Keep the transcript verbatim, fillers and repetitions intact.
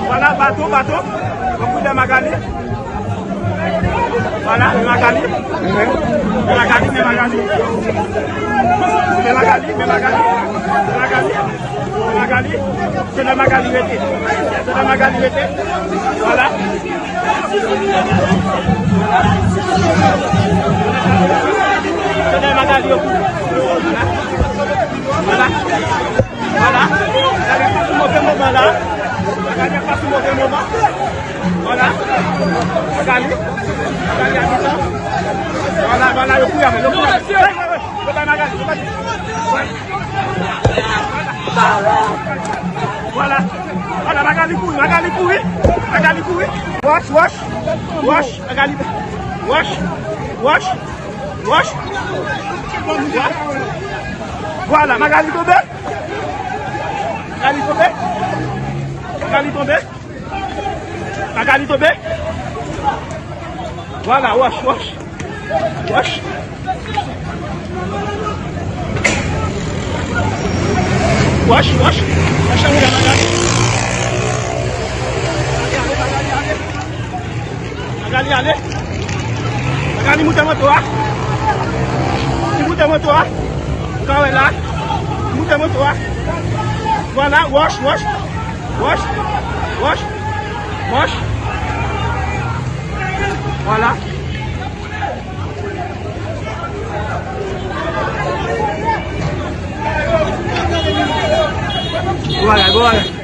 Vwala, bato, bato. Konkou de Magali. Vwala, men Magali. Men Magali, men Magali. Men Magali, men Magali. Men Magali. Men Magali. Se la Magali rete. Se la Magali rete. Vwala. Se la Magali yo. Vwala. Vwala. Magali ap pase move moman la. Magali ap pase move moman. Vwala. Magali. Magali a mitan. Vwala, vwala, yo kouri avè l, yo kouri avè l. Yo bay Magali, yo bay. Vwala. Vwala, Magali kouri, Magali kouri. Magali kouri. Wòch, wòch. Wòch, Magali. Wòch. Wòch. Wòch. Vwala, Magali tonbe. Magali tonbe. Magali tonbe. Magali tonbe. Vwala, wòch, wòch. Wòch. Wòch, wòch. Wòch, Magali. Magali ale. Magali moute moto a. Li moute moto a. Ou ka wè la. Li moute moto a. Vwala, wòch, wòch. Wòch. Wòch. Wòch. Vwala. Bon bagay, bon bagay.